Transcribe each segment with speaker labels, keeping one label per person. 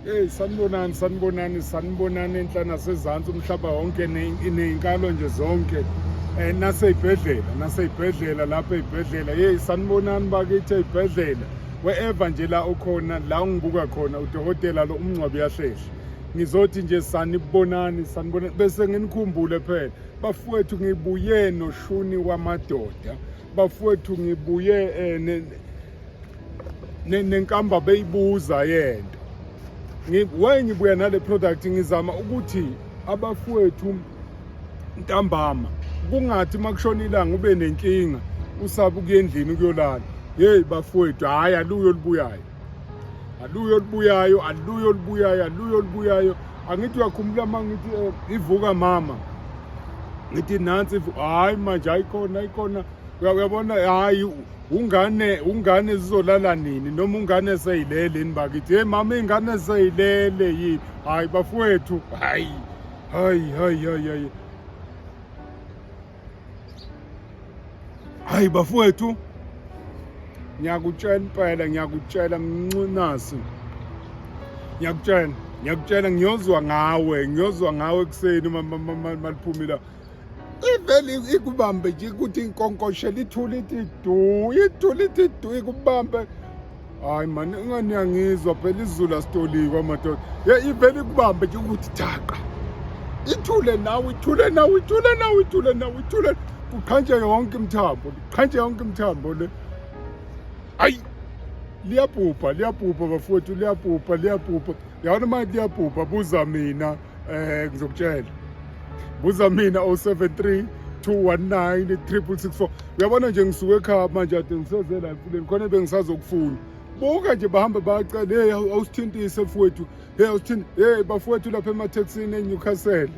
Speaker 1: Hey, sanibonani, sanibonani, sanibonani enhla nasezansi, umhlaba wonke, nezinkalo nje zonke, nasey'bhedlela, nasey'bhedlela, lapha ey'bhedlela. Hey, sanibonani bakithi ey'bhedlela, wherever nje la ukhona, la ungibuka khona. Udokotela lo, umngcwabo uyahlehla. Ngizothi nje sanibonani, sanibonani, bese nginikhumbule phela bafowethu, ngibuye noshuni wamadoda bafowethu, ngibuye nenkamba beyibuza yento. Why ngibuya nale product? Ngizama ukuthi abafowethu ntambama kungathi makushona ilanga ube nenkinga, usabe ukuya endlini ukuyolala. Hey bafowethu, hhayi, aluyo olubuyayo, aluyo olubuyayo, aluyo olubuyayo, aluyo olubuyayo. Angithi uyakhumbula uma ngithi ivuka mama, ngithi nansi, hhayi manje ayikhona, ayikhona. Uyabona, hhayi, ungane, ungane zizolala nini, noma ungane seyilele yini bakithi? Hey mama, iy'ngane seyilele yini? Hhayi bafowethu, hhayi, hayi, hayi, hayi, hayi, hayi bafowethu, ngiyakutshela impela, ngiyakutshela mncinasi, ngiyakutshela, ngiyakutshela, ngiyozwa ngawe, ngiyozwa ngawe ekuseni maliphumila. Ivele ikubambe nje ukuthi inkonkoshela, ithule ithi du, ithule ithi du, ikubambe. Hayi mani, ingani uyangizwa phela, isiZulu asitolikwa madoda. Ye, ivele ikubambe nje ukuthi thaqa, ithule nawe, ithule nawe, ithule nawe, ithule nawe, ithule, kuqhantshe yonke imithambo, kuqhantshe yonke imithambo le. Hayi, liyabhubha, liyabhubha bafowethu, liyabhubha, liyabhubha. Yabona manje liyabhubha. Buza mina, ngizokutshela, buza mina, 073 219 664. Uyabona nje, ngisuke ekhaya manje, ade ngiseze la emfuleni khona, bengisazokufuna. Buka nje, bahambe bayacela, hey, awusithintise mfowethu, hey, awusithinte, hey bafowethu lapha emathekisini eNewcastle,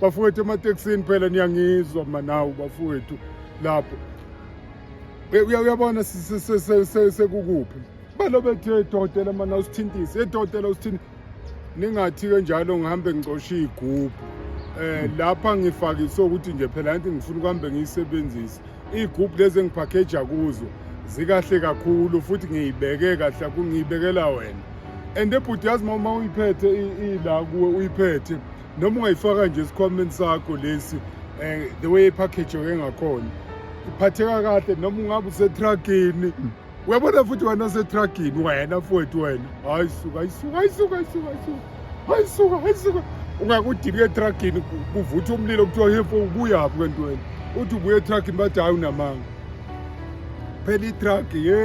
Speaker 1: bafowethu ematekisini phela niyangizwa manawu bafowethu lapho. Uyabona sekukuphi, balo bethe, "Dokotela mana, usithintise, edokotela usithinte." Ningathi-ke njalo ngihambe ngicoshe iy'gubhu lapha, ngifakise ukuthi nje phela anti ngifuna ukuhambe ngiyisebenzise iy'gubhu lezi engiphakheja kuzo, zikahle kakhulu futhi ngiyibeke kahle kakhulu, ngiyibekela wena. And ebhuti, yazi uma uyiphethe ila kuwe, uyiphethe noma ungayifaka nje esikhwameni sakho lesi, the way ipackage ngakhona iphatheka kahle, noma ungabe usetruckini. Uyabona futhi wena osetruckini, wena mfowethu, wena, hayi suka, hayi suka, hayi suka, hayi suka, hayi suka, hayi suka, hayi suka, ungakudilika etruckini, kuvutha umlilo, kuthiwa, "Yefo, ubuyaphi kwentweni?" Uthi ubuye etruckini, bathi, "Hayi, unamanga phela itruck." Ye.